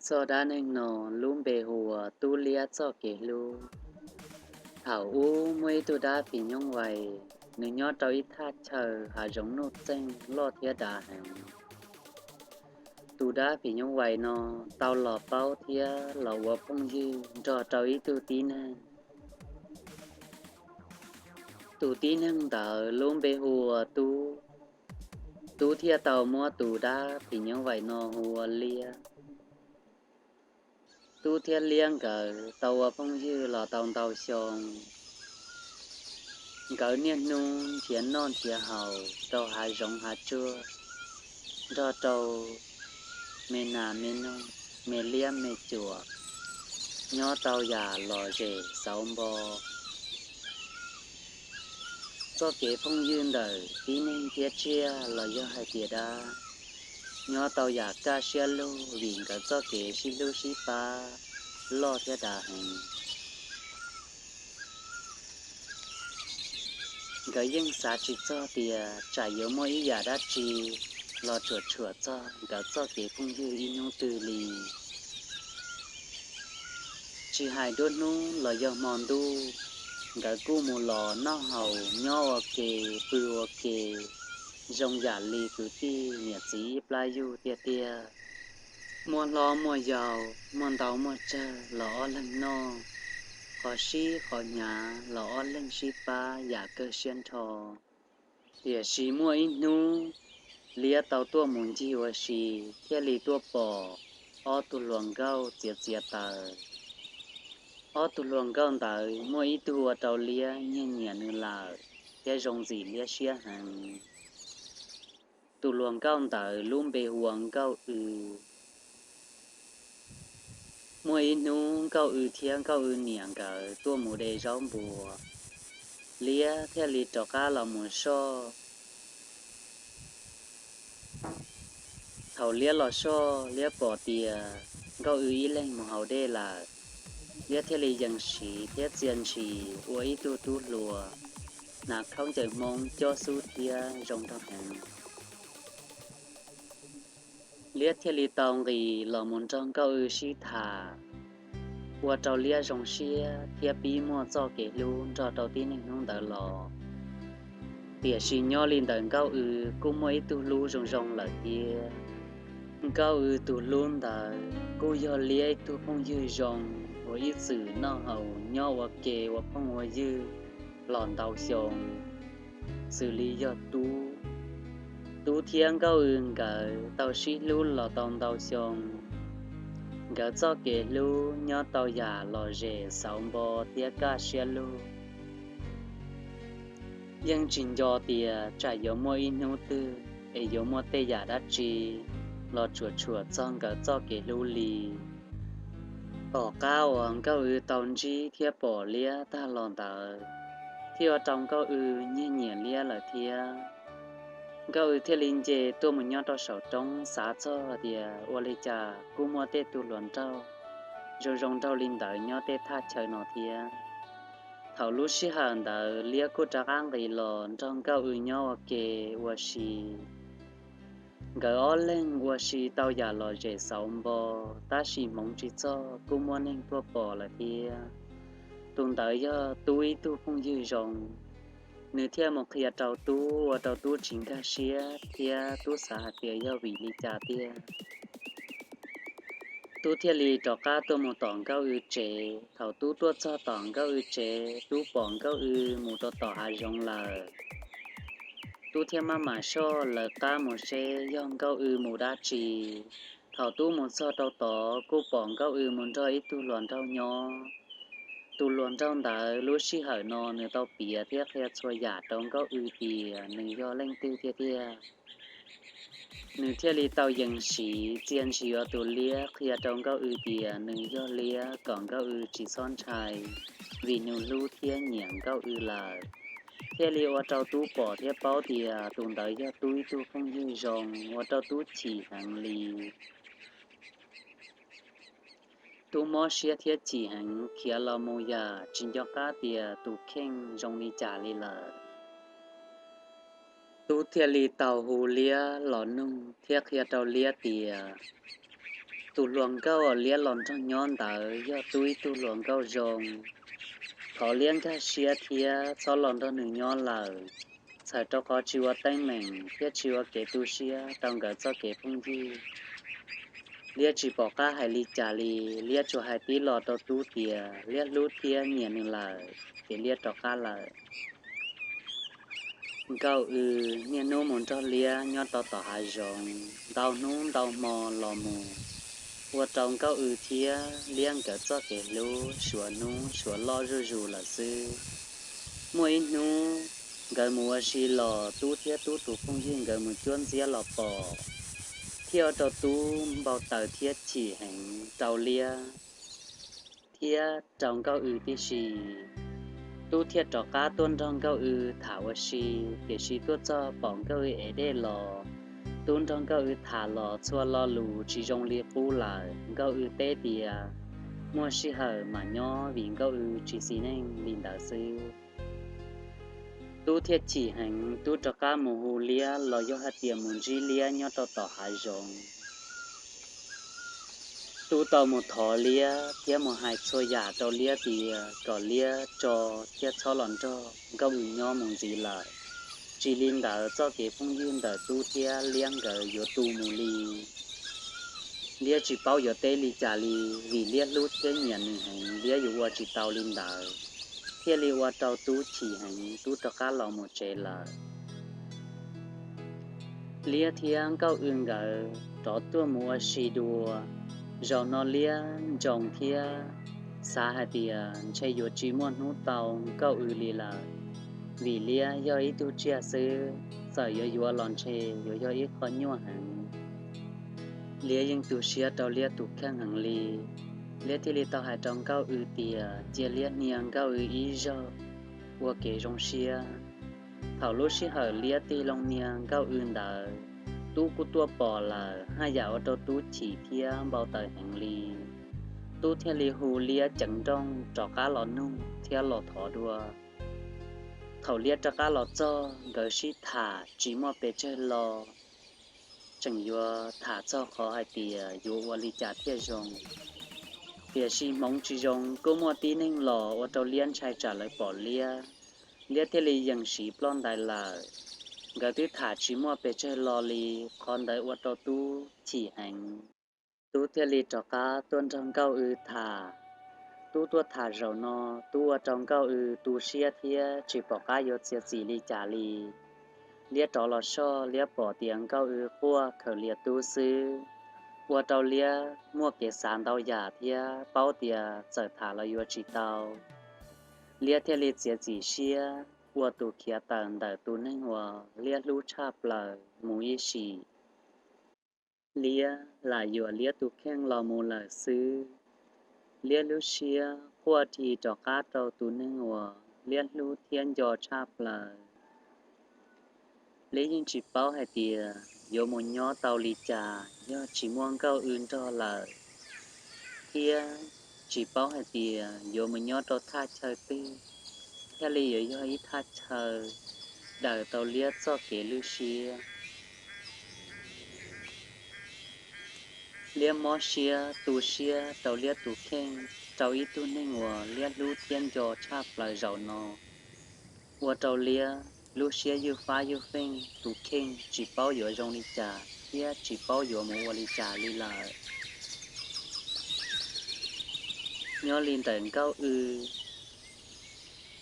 Txoj dab neeg no lub npe hu ua Tub Liab txoj kev hlub. Thaum ub muaj ib tug dab phim nyuj vais, nws nyob rau ib thaj chaw hav zoov nuj txeeg loj thiab dav heev. Tus dab phim nyuj vais no tau los paub thiab los ua phooj ywg nrog rau ib tug tib neeg. Tus tib neeg ntawd lub npe hu ua Tub. Tub thiaj tau muab tus dab phim nyuj vais no hu ua Liab. Tub thiab Liab nkawd tau ua phooj ywg los tau ntau xyoo. Nkawd niaj hnub nrhiav noj nrhiav haus rau hav zoov hav tsuag, nrog rau me nas me noog, me liab me cuam, nyob tau yam lom zem xauv npo. Txoj kev phooj ywg ntawm tib neeg thiab tsiaj los yog hais tias dab, nyob tau yam kaj siab lug vim nkawd txoj kev sib hlub sib pab loj thiab dav heev. Nkawd yeej xav tsis txog tias tsam yuav muaj ib yam dab tsi los tsuam tshuam txog nkawd txoj kev phooj ywg ib hnub twg li. Tsis hais nruab hnub los yog hmo ntuj, nkawd kuj mus los noj haus nyob ua ke, pw ua ke, zoo yam li kwv tij niam txiv ib plab yug tiag tiag. Muaj hlob muaj yau, muaj ntau muaj tsawg los ob leeg noj, qhov sib qhov hnyav los ob leeg sib pab yam kawg siab nrho. Tiam sis muaj ib hnub, Liab tau tuaj mus ncig ua si thiaj li tuaj pom ob tug hluas nkauj txiav txiav taws. Ob tug hluas nkauj ntawd muaj ib tug ua rau Liab nyiag nyiam nws lawm thiab zoo ntxim Liab siab heev. Tus hluas nkauj ntawd lub npe hu ua Nkauj W. Muaj ib hnub Nkauj W thiab Nkauj W niam nkawd tuaj mus de zaub npua, Liab thiaj li rov qab los mus soj. Thaum Liab los soj, Liab pom tias Nkauj W ib leeg mus haus dej lawm, Liab thiaj li yees siv thiab txia ntshis ua ib tug tub hluas, hnav khaub ncaws Hmoob cob xub thiab zoo nraug heev. Liab thiaj li tau nqis los mus nrog Nkauj W sib tham, ua rau Liab zoo siab thiab pib muaj txoj kev hlub nrog rau tib neeg hnub ntawd los. Tiam sis nyob li ntawm Nkauj W kuj muaj ib tug hlub zoo zoo lawm thiab. Nkauj W tus hlub ntawd kuj yog Liab ib tug phooj ywg zoo uas ib txwm noj haus nyob ua ke ua phooj ua ywg los ntau xyoo, xws li yog Tub. Tub thiab Nkauj W nkawd tau sib hlub los tau ntau xyoo. Nkawd txoj kev hlub nyob tau yam lom zem xauv npo thiab kaj siab lug. Yeej tsis nco tias tsam yuav muaj ib hnub twg es yuav muaj tej yam dab tsi los tsuam tshuam txog nkawd txoj kev hlub li. Tom qab uas Nkauj W tau ntsib thiab pom Liab tag los ntawd, thiaj ua rau Nkauj W nyiag nyiam Liab lawm thiab. Nkauj W thiaj li nce tuaj mus nyob rau saum roob xav txog tias ua li cas kuj muaj tej tug hluas nraug zoo zoo nraug li ntawd nyob tej thaj chaw no thiab. Thaum lub sij hawm ntawd Liab kuj rov qab nqis los nrog Nkauj W nyob ua ke ua si. Nkawd ob leeg ua si tau yam lom zem xauv npo, tab sis hmoov tsis txog kuj muaj neeg tuaj pom lawm thiab. Tus ntawd yog Tub ib tug phooj ywg zoo, nws thiaj mus qhia rau Tub ua rau Tub tsis nkag siab thiab Tub xav hais tias yog vim li cas tiag. Tub thiaj li rov qab tuaj mus tom Nkauj W tsev. Thaum Tub tuaj txog tom Nkauj W tsev, Tub pom Nkauj W mus rau tom hav zoov lawm. Tub thiaj maj mam soj lawv qab mus seb yog Nkauj W mus dab tsi. Thaum Tub mus txog rau tod kuj pom Nkauj W mus nrog ib tug hluas nraug nyob. Tus hluas nraug ntawd lub sij hawm no nws tau piav thiab qhia txhua yam rau Nkauj W tias nws yog leej twg tiag tiag. Nws thiaj li tau yees siv txia ntshis ua tus Liab qhia rau Nkauj W tias nws yog Liab kom Nkauj W tsis txhob ntshai, vim nws hlub thiab nyiam Nkauj W lawm. Thiaj li ua rau Tub pom thiab paub tias tus ntawd yog Tub ib tug phooj ywg zoo, ua rau Tub chim heev li. Tub mob siab thiab chim heev khiav los mus yam tsis nco qab tias tus kheej zoo li cas li lawm. Tub thiaj li tau hu Liab los nug thiab qhia rau Liab tias Tus hluas nkauj uas Liab los nrog nyob ntawd yog Tub ib tug hluas nkauj zoo. Thov Liab nkag siab thiab txhob los nrog nws nyob lawm, txhawm rau qhov tsis ua teeb meem thiab tsis ua kev tu siab rau nkawd txoj kev phooj ywg. Liab tsis pom qab hais li cas li, Liab tsuas hais tib lo rau Tub tias Liab hlub thiab nyiam nws lawm, ces Liab rov qab lawm. Nkauj W niaj hnub mus nrog Liab nyob rau tom hav zoov ntau hnub ntau hmo los mus, ua rau Nkauj W thiab Liab nkawd txoj kev hlub suav hnub suav loj zuj zus lawm xwb. Muaj ib hnub, nkawd mus ua si los Tub thiab Tub tus phooj ywg nkawd mus cuab ntxiab los pom, thiaj ua rau Tub npau taws thiab chim heev rau Liab thiab rau Nkauj W tib si. Tub thiaj rov qab tuaj nrog Nkauj W tham ua si, tiam sis tuaj txog pom Nkauj W ev dej los, Tub nrog Nkauj W tham los txhua lo lus tsis zoo li qub lawm. Nkauj W teb tias muaj sij hawm mam nyob vim Nkauj W tsis xis neej li ntawd xwb. Tub thiaj chim heev, Tub rov qab mus hu Liab los yog hais tias mus ntsib Liab nyob rau tom hav zoov. Tub tau mus thov Liab thiab mus hais txhua yam rau Liab tias kom Liab tso thiab txhob los nrog Nkauj W nyob mus ntxiv lawm. Tsis li ntawd txoj kev phooj ywg ntawm Tub thiab Liab nkawd yuav tu mus li. Liab tsis paub yuav teb li cas li, vim Liab hlub thiab nyiam nws heev, Liab yuav ua tsis tau li ntawd, thiaj li ua rau Tub chim heev, Tub rov qab los mus tsev lawm. Liab thiab Nkauj W nkawd rov tuaj mus ua si dua. Zaum no Liab ntsoov thiab xav hais tias ntshe yuav tsis muaj hnub tau Nkauj W li lawm, vim Liab yog ib tug tsiaj xwb, txawm yuav yuav los ntshe yuav yog ib qho nyuaj heev. Liab yeej tu siab rau Liab tus kheej heev li. Liab thiaj li tau hais rau Nkauj W tias cia Liab hnia Nkauj W ib zaug ua kev zoo siab. Thaum lub sij hawm Liab tig loo hnia Nkauj W ntawd, Tub kuj tuaj pom lawm, haj yam ua rau Tub chim thiab npau taws heev li. Tub thiaj li hu Liab ceev nrooj rov qab los nug thiab los thov dua. Thaum Liab rov qab los txog, nkawd sib tham tsis muaj pes tsawg lo, tseem yuav tham txog qhov hais tias yuav ua li cas thiaj zoo. Tiam sis hmoov tsis zoo kuj muaj tib neeg los ua rau Liab ntshai tsam lawv pom Liab, Liab thiaj li yees siv ploj ntais lawm. Nkawd twb tham tsis muaj pes tsawg lo li, qhov ntawd ua rau Tub chim heev. Tub thiaj li rov qab tuaj nrog Nkauj W tham. Tub tuaj tham zaum no, Tub ua rau Nkauj W tu siab thiab tsis pom qab yuav txiav txim li cas li. Liab rov los soj, Liab pom tias Nkauj W quaj khaws lias Tub xwb, ua rau Liab muaj kev xav ntau yam thiab paub tias txawm tham los yuav tsis tau. Liab thiaj li txiav txim siab ua tus khiav tawm ntawm tus neeg uas Liab hlub tshaj plaws mus ib sim. Liab lam yuam Liab tus kheej los mus lawm xwb. Liab lub siab quaj dhi rov qab rau tus neeg uas Liab hlub thiab nco tshaj plaws. Liab yeej tsis paub hais tias yuav mus nyob tau li cas yog tsis muaj Nkauj W nrog lawm, thiab tsis paub hais tias yuav mus nyob rau thaj chaw twg thiaj li yuav yog ib thaj chaw daws tau Liab txoj kev lwj siab. Liab mob siab tu siab rau Liab tus kheej, rau ib tug neeg uas Liab hlub thiab nco tshaj plaws zaum no, ua rau Liab lub siab ywj fab ywj feej, tus kheej tsis paub yuav zoo li cas thiab tsis paub yuav mus ua li cas li lawm. Nyob li ntawm Nkauj W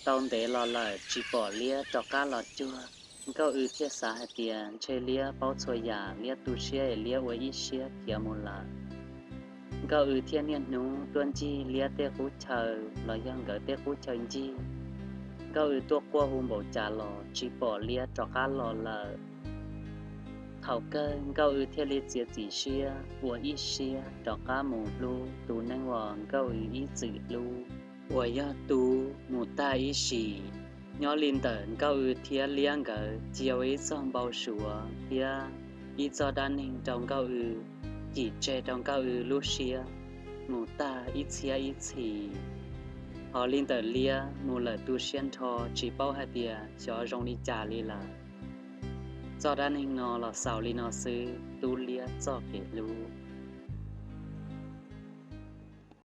tau ntev los lawm tsis pom Liab rov qab los cuag, Nkauj W thiaj xav hais tias ntshe Liab paub txhua yam, Liab tu siab es Liab ua ib siab khiav mus lawm. Nkauj W thiaj niaj hnub tuaj ncig Liab tej qub chaw los yog nkawd tej qub chaw ncig. Nkauj W tuaj quaj hu npaum cas los tsis pom Liab rov qab los lawm. Thaum kawg Nkauj W thiaj li txiav txim siab ua ib siab rov qab mus hlub tus neeg uas Nkauj W ib txwm hlub, uas yog Tub mus tag ib sim. Nyob li ntawm Nkauj W thiab Liab nkawd cia ua ib txoj npau suav thiab ib txoj dab neeg rau Nkauj W, cim tseg rau Nkauj W lub siab mus tag ib txhiab ib txhis. Hos li ntawm Liab mus lawm tu siab nrho tsis paub hais tias xyov zoo li cas li lawm. Txoj dab neeg no los xaus li no xwb, Tub Liab txoj kev hlub.